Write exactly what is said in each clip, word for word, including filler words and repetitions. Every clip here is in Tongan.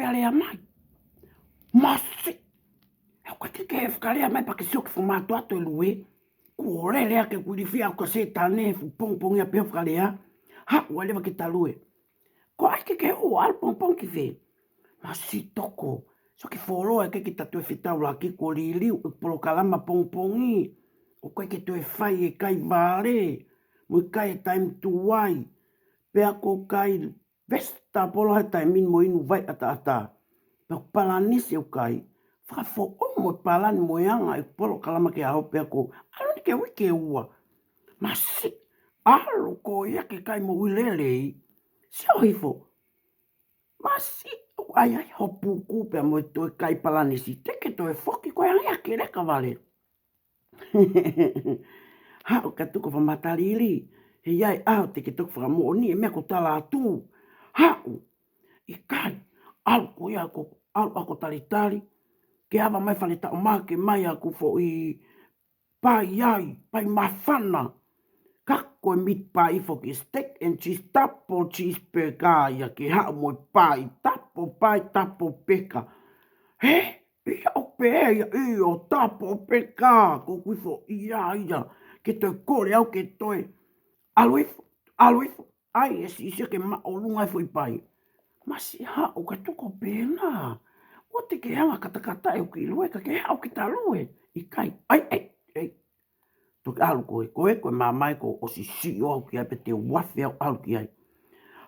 fakalea mai. Masi. ʻOku ʻikai ke ke fakalea mai pea ke sio ki he fuʻu mātuʻa ʻo e lue. Kuo lele ake kuo ilifia ʻa e Sētane he fuʻu pongipongi ia pea fakalea. Haʻu ai leva ki he lue. Ko e ʻai ke ke ʻalu pongipongi ki fē? Masi toko. Sio ki he fuoloa ʻikai ke ta toe fetaulaki kuo liliu e polokalama pongipongi. ʻOku ʻikai ke toe fai e kai vale. Mo e kai e taimi tuai. Pea ko e kai vesi tāpolo he taimi ni mo inu vai ʻataʻatā. Pea ko e palanisi ʻeku kai. Fakafoʻou mo e palani mo e anga e polokalama ki he ʻaho pea ko e ʻalu ni ki he uike ua. Masi, ʻalu ko ia ki he kai moʻui lelei. Sio hifo. Masi, ʻoku ʻai ai hoʻo puku pea mo e toe kai palanisi. Te ke toe foki koe ange ʻa e leka vale. Haʻu ka tuku fakamatalili. He ʻe ʻi ai e ʻaho te ke toki fakamoʻoni e meʻa ʻoku ou tala atu. Haʻu. ʻIkai, ʻalu ko ia ko, ʻalu ʻa ko talitali. Ke ava mai fale taʻo mā ke mai ʻa ko foʻi pai ai, pai māfana. Ka ko e meat pie foki, steak and cheese, double cheese pē ka ia ke haʻu mo e pai, double pai, double peka. He, ia ʻoku pehē ia, ʻio, double peka, ko kui foʻi ia ia, ke toe kole au ke toe. ʻAlu hifo, ʻalu hifo, ʻai e siʻisiʻi ke māʻolunga e foʻi pai. Masi haʻu ka tuku pē nā. ʻOua te ke hanga katakata ʻeku kiʻi lue ka ke haʻu ki he lue. ʻIkai, ʻai, ʻai, ʻai. Toki ʻalu koe, ko e, ko e mamae kuo ʻosi sio au ki ai pea te u afe au ʻalu ki ai.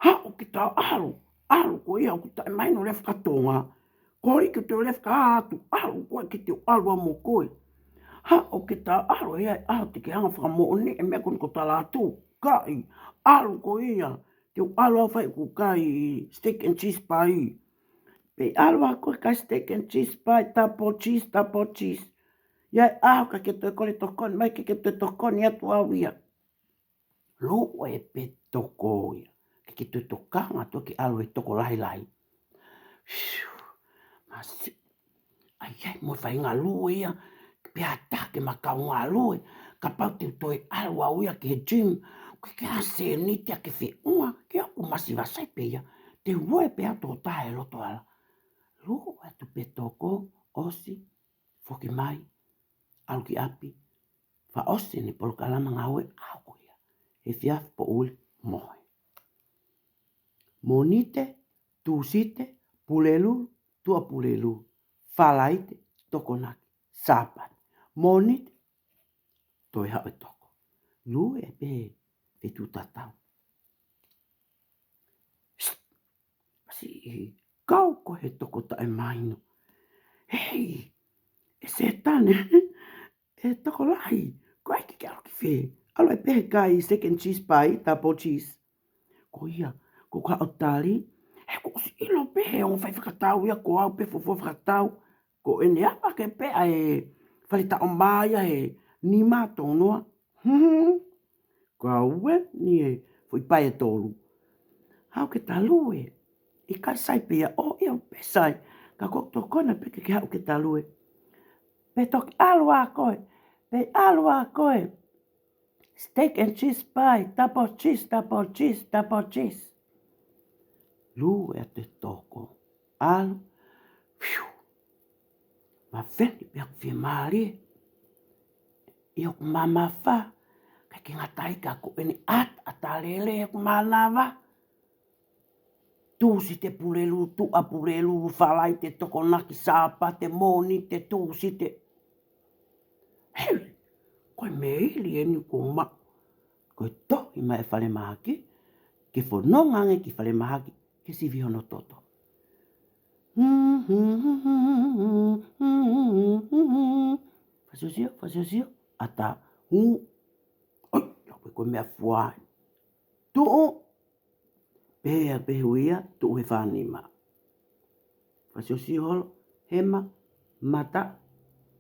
Haʻu ke ta ʻalu, ʻalu ko ia ʻoku taʻemahino lea faka-Tonga. Ko e ʻikai ke te lea faka-atu, ʻalu koe ke te ʻalu au mo koe. Haʻu ke ta ʻalu, ʻe ʻi ai e ʻaho te ke hanga fakamoʻoni e meʻa ko eni ʻoku ou tala atu. Kai, ʻalu ko ia, te u ʻalu au fai ʻeku kai steak and cheese pai. Pea ʻalu ʻa koe kai steak and cheese pai, double cheese, double cheese. ʻI ai e ʻaho ka ke toe kole tokoni mai, ke ke toe tokoni atu au ia. Lue pē toko ia. Ke ke toe tokanga atu ke ʻalu e tokolahi lahi. Fiu, masi. ʻAi, ʻai, mo e faʻahinga lue ia. Pea tā ke ma kaungā lue. Kapau te u toe ʻalu au ia ki he gym. Ko e ke ʻa e sēniti ʻa ke feʻunga. Ke ʻoku masi vasai pē ia. Te u lue pē ʻa e tō tae loto ala. Lue atu pē toko, ʻosi, foki mai, ʻalu ki ʻapi, fakaʻosi ʻene polokalama ngāue ʻaho ko ia. He efiafi poʻuli mohe. Mōnite, Tūsite, Pulelulu, Tuʻapulelulu, Falaite, Tokonaki, Sāpate. Mōnite, toe haʻu e toko. Lue pē fetuʻu tatau. Masi, kau ko e toko taʻemahino. Hei, ʻe Sētane, ʻe tokolahi, ko e ʻai ke ke ʻalu ki fē? ʻAlu ai pē he kai steak and cheese pai, double cheese. Ko ia, ko ka o tali, he kuo ʻosi ʻilo pē he ongo fai fakatau ia ko au pē fuofua fakatau. Ko ʻene ava ke pē ʻa e fale taʻo mā ia he nima tō noa. Ka ue ni e foʻi pai ʻe tolu. Haʻu ke ta lue. ʻIkai sai pē ia ʻo ia pē sai. Ka ko tokona pē ke ke haʻu ke ta lue. Pea toki ʻalu ʻa koe. Pea ʻalu ʻa koe. Steak and cheese pai. Double cheese, double cheese, double cheese. Lue atu e toko. ʻAlu. Fiu. Mafeni pē ʻoku fiemālie. ʻIo ʻoku mamafa. ʻIkai ke ngata ai ka ko ʻene ʻataʻatā lelei ʻoku mānava. Tūsite Pulelulu, Tuʻapulelulu, Falaite, Tokonaki, Sāpate, Mōnite, Tūsite. Hei, ko e meili eni ko ma. Ko e tohi mai e falemahaki, ke fononga ange ki falemahaki, ke sivi hono toto. Fasiosio, fasiosio, ʻatā, hū. ʻOi, lau pē ko e meʻafua. Tuʻu, pea pehē ia, tuʻu he fānima. Fasiosio holo, hema, mata,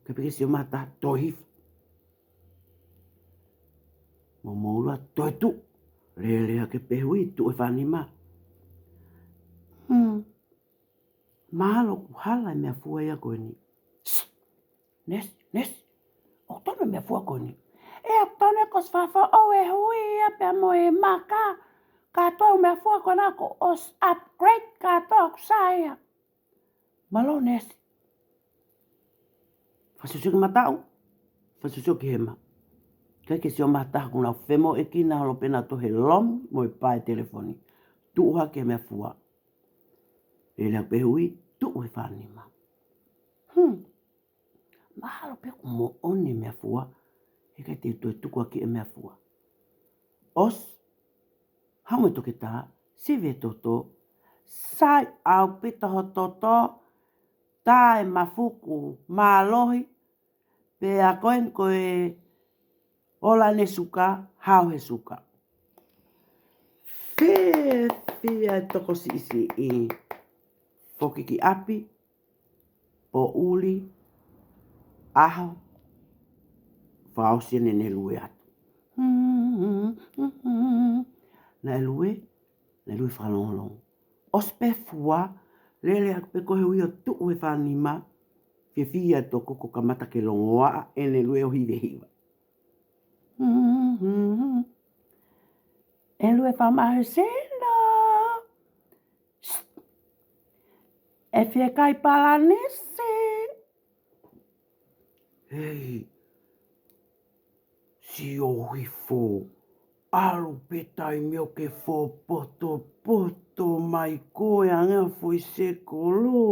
ka peke sio mata, toe hifo. Mo moulua, toe tuʻu, lele hake pehē ia, tuʻu he fānima. Hmm. Mahalo kuo hala e meʻafua ia ko eni. Nesi, nesi. ʻOku tonu e meʻafua ko eni? ʻE, ʻoku tonu e kosi fafo ʻo e hui ia pea mo e maka. Kātoa e meʻafua ko ena kuo ʻosi upgrade kātoa ʻoku sai ia. Mālō neesi. Fakasiosioki mataʻu, fakasiosioki hema. ʻIkai ke sio mai ha taha, kuo nau femoʻuekina holo pē nautolu he lomi mo e pae telefoni. Tuʻu hake e meʻafua. Lele ʻaku pē he ui, tuʻu he fānima. Hmm. Mahalo pē kuo moʻoni e meʻafua, heʻikai te u toe tukuakiʻi e meʻafua. ʻOsi, haʻu mo e toketā, sivi e toto, sai ʻaupito ho toto, tā e mafuku mālohi, pea ko eni ko e ola ʻene suka, hao he suka. Fiefia e tokosiʻisiʻi. Foki ki ʻapi, poʻuli, ʻaho, fakaʻosi ʻene lue atu. Naʻe lue, naʻe lue fakalongolongo. ʻOsi pē fua, lele ʻaku pē ko ē he ui ʻo tuʻu he fānima, fiefia e toko kuo kamata ke longoaʻa ʻene lue ʻo hivehiva. ʻE lue fakamahusino. ʻE fie kai palanisi. Hei, sio hifo. ʻAlu pē taimi ʻo ke fopotopoto mai koe ange ʻa foʻi sekolo.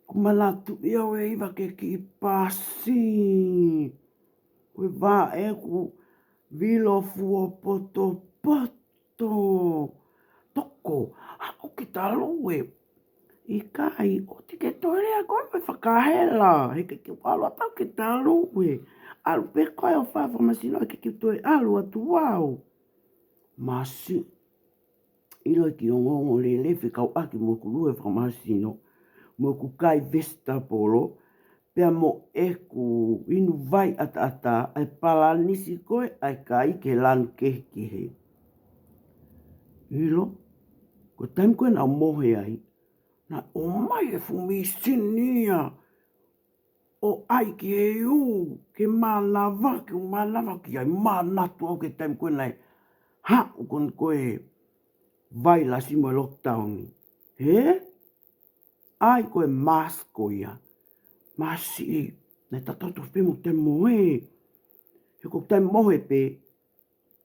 Kuo manatuʻi au ʻe Iva ke kiʻi pasi. Ko e vaʻe kuo vilo fuopotopoto. Toko, haʻu ke ta lue. ʻIkai, ʻoua te ke toe lea koe mo e fakahela. He ʻikai ke u ʻalu atu au ke ta lue. ʻAlu pē koe ʻo fai fakamasino, ʻikai ke u toe ʻalu atu au. Masiʻi. ʻIlo e kiʻi ongoongolelei fekauʻaki mo ʻeku lue fakamahusino, mo ʻeku kai vesitapolo, pea mo ʻeku inu vai ʻataʻatā, ʻa e palanisi ko ē ʻa e kai ki he lanu kehekehe. ʻIlo, ko e taimi ko ē naʻa ku mohe ai, naʻe ʻomai e fuʻu mīsini ia ʻo ʻai ki he iu, ke mānava, ke mānava ki ai, manatu au ki he taimi ko ē naʻe haʻu ko eni ko e vailasi mo e lockdown. Hē? ʻAi ko e mask ko ia. Masiʻi, naʻe tatau tofu pē mo ʻeku taimi mohe. He ko ʻeku taimi mohe pē,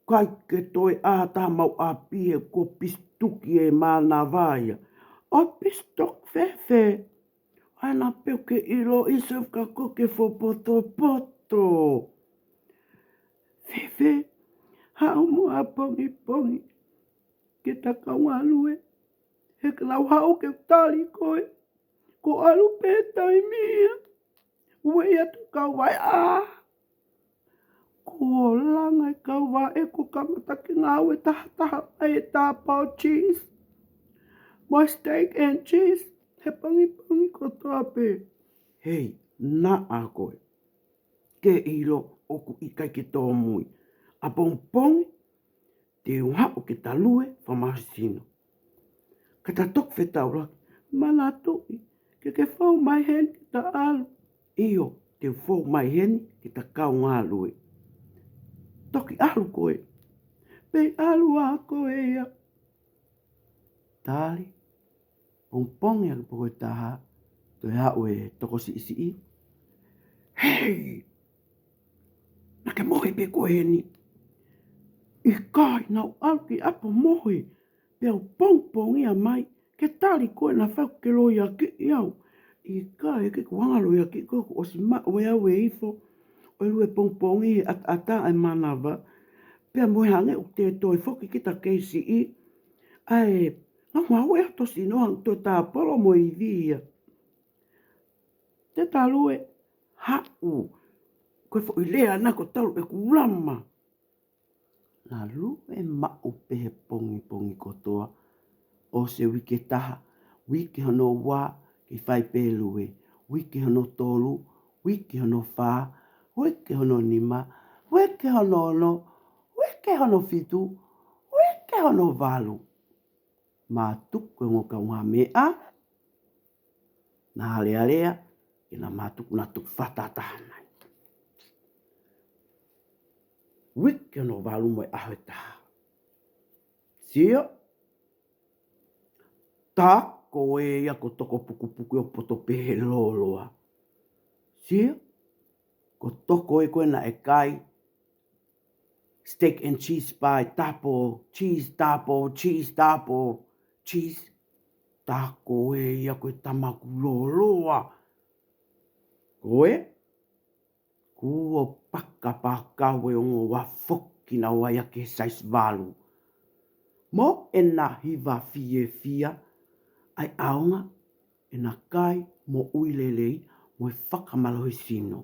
ʻikai ke toe ʻā ha taha mei ʻapi he kuo pisituki e mānava ia. ʻO pisituki fēfē? ʻAi naʻa pē ke ʻiloʻi se ka ko ke fopotopoto. Fēfē, haʻu muʻa pongipongi ke ta kaungā lue. He ka lau haʻu ke tali koe, ko e ʻalu pē taimi ia. Ueʻi atu kau vaʻe ʻā. Kuo langa e kau vaʻe, kuo kamata ke ngāue tahataha mai e tāpao cheese mo e steak and cheese he pongipongi kotoa pē. Hei, naʻa koe ke ʻilo ʻoku ʻikai ke tōmui. ʻApongipongi te u haʻu ke ta lue fakamahusino. Ka ta toki fetaulaki, manatuʻi, ke ke fou mai heni ke ta ʻalu. ʻIo, te u fou mai heni ke ta kaungā lue. Toki ʻalu koe. Pea ʻalu ā koe ia. Tali, pongipongi ʻalu pē ko e taha, toe haʻu e tokosiʻisiʻi. Hei! Naʻa ke mohe pē koe heni. ʻIkai, naʻa ku ʻalu ki ʻapi ʻo mohe. Pea u pongipongia mai, ke tali koe naʻa faʻa ke loiakiʻi au. ʻIkai, ʻikai ke u hanga loiakiʻi koe, kuo ʻosi maʻu ʻe au e ifo ʻo e lue pongipongi he ʻataʻatā ʻa e mānava. Pea mo e hangē ʻoku te toe foki kita kei siʻi. ʻAi, ngaungaue ʻa ho sino hangē ʻoku toe tāpolo mo ivi ia. Te ta lue, haʻu. Ko e foʻi lea naʻe talu ʻeku lama. Naʻa lue maʻu pē he pongipongi kotoa. ʻOsi e uike ʻe taha, uike hono ua, kei fai pē lue. Uike hono tolu, uike hono fā, uike hono nima, uike hono ono, uike hono fitu, uike hono valu. Mātuku e ongo kaungāmeʻa, naʻa alealea, ke na mātuku, na tuku fakatahataha mai. Uike hono valu mo e ʻaho ʻe taha. Sio, taku ko ē ia ko e toko pukupuku ʻo poto pē he lōloa. Sio, ko e toko ē ko ē naʻe kai steak and cheese pie, double cheese, double cheese, double cheese. Tā ko ē ia ko e tamaku lōloa. Ko ē, kuo pakapakau e ongo ua foki naua ia ki he size valu. Mo ʻena hiva fiefia, ʻa e ʻaonga ʻena kai moʻui lelei mo e fakamālohisino.